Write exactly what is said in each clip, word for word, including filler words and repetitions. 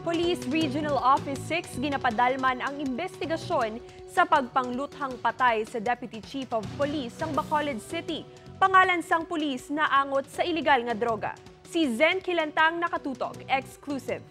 Police Regional Office six ginapadalman ang imbestigasyon sa pagpangluthang patay sa Deputy Chief of Police sang Bacolod City. Pangalan sang pulis naangot sa iligal nga droga. Si Zen Kilantang nakatutok, exclusive.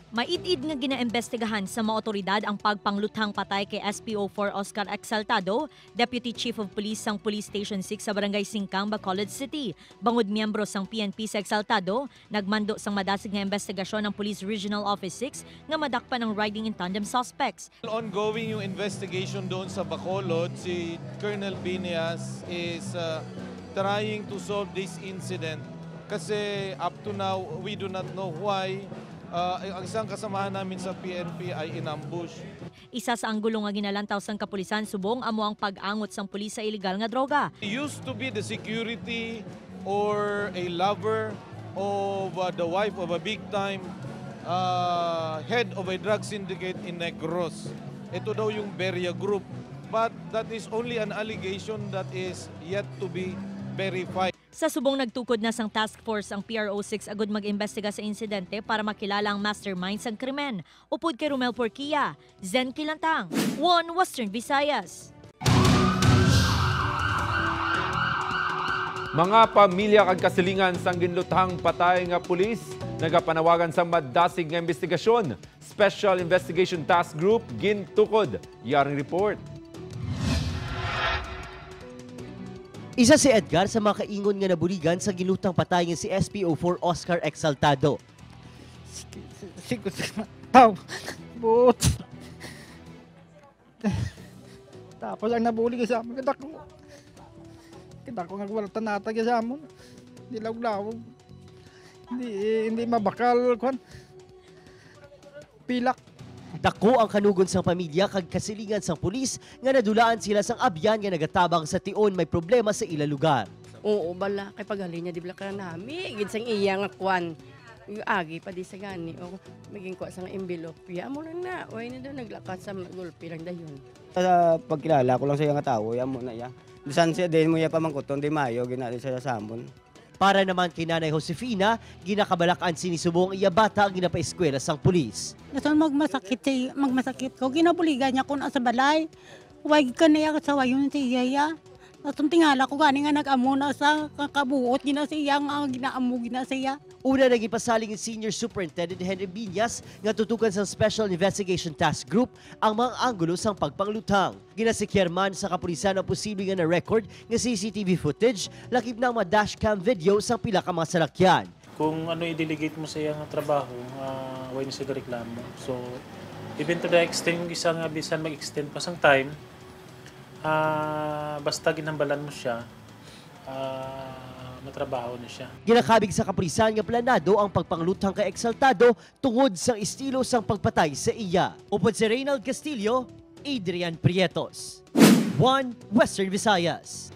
Maid-id nga ginaimbestigahan sa mga awtoridad ang pagpangluthang patay kay S P O four Oscar Exaltado, Deputy Chief of Police sang Police Station six sa Barangay Singkang, Bacolod City. Bangod miyembro sang P N P si Exaltado, nagmando sang madasig nga imbestigasyon ang Police Regional Office six nga madakpan ang riding in tandem suspects. Ongoing yung investigation doon sa Bacolod. Si Colonel Bineas is, uh, trying to solve this incident kasi up to now, we do not know why, uh, ang isang kasamahan namin sa P N P ay inambush. Isa sa anggulo nga ginalantaw sang kapulisan subong amo ang pag-angot sang pulis sa iligal nga droga. Used to be the security or a lover of, uh, the wife of a big time, uh, head of a drug syndicate in Negros. Ito daw yung Beria Group. But that is only an allegation that is yet to be verified. Sa subong, nagtukod na sang task force ang P R O six agud mag-imbestiga sa insidente para makilala ang mastermind sang krimen. Upod kay Romel Porquia, Zen Kilantang, One Western Visayas. Mga pamilya kag kasilingan sang ginluthang patay nga pulis nagapanawagan sang madasig nga imbestigasyon. Special Investigation Task Group gintukod. Yaring report. Isa si Edgar sa mga kaingon nga nabuligan sa ginluthang patay nga si S P O four Oscar Exaltado. Sigo sa tao. But, tapos ang nabulig sa amon, kadako. Kadako nga wala tanata sa amon. Dilawlaw. Hindi, hindi mabakal, kwan. Pilak. Dako ang kanugon sang pamilya kag kasilingan sang pulis nga nadulaan sila sang abyan nga nagatabang sa tion may problema sa ila lugar. Oo, bala, kay paghalin niya, di bala ka nami, gid sang iya nga kwan. Yung agi pa di sa gani, o, maging kuha sa nga envelope. Ya, amo lang na, way na daw, naglakat sa mga gulpi lang dayon. Sa pagkilala ko lang sa iya nga tawo, ya mo na iya. Bisan siya, din mo iya pamangkuton, di mayo, ginali siya sa amon. Para naman kay Nanay Josefina, ginakabalak-an sini subong ang iya bata ang ginapaeskwela sang pulis. Nasan magmasakit si, magmasakit ko, ginabuligan niya kun asa balay. Way ka niya kasawayon si iya, ya. Nasan tingala ko gani nga nag-amo na sa kakabuot gina siya nga ginaamo gina siya. Una na ginpasalig ni Senior Superintendent Henry Binyas nga tutukan sang Special Investigation Task Group ang mga anggulo sang pagpangluthang. Ginasekyar man sa kapulisan ang posible nga na-record nga C C T V footage, lakip na ang mga dashcam video sang pila ka mga salakyan. Kung ano i-delegate mo sa iya nga trabaho, ah, way na siya gareklamo. So, even to the extent, yung isa nga bisan mag-extend pa sang time, ah, basta ginhambalan mo siya, ah, matrabaho na siya. Ginakabig sa kapulisan nga planado ang pagpangluthang kay Exaltado tungod sa estilo sang pagpatay sa iya. Upod si Reynald Castillo, Adrian Prietos, One Western Visayas.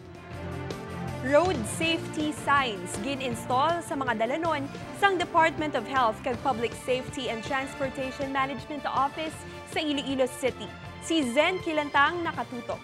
Road safety signs gin-install sa mga dalanon sang Department of Health kag Public Safety and Transportation Management Office sa Iloilo City. Si Zen Kilantang nakatutok.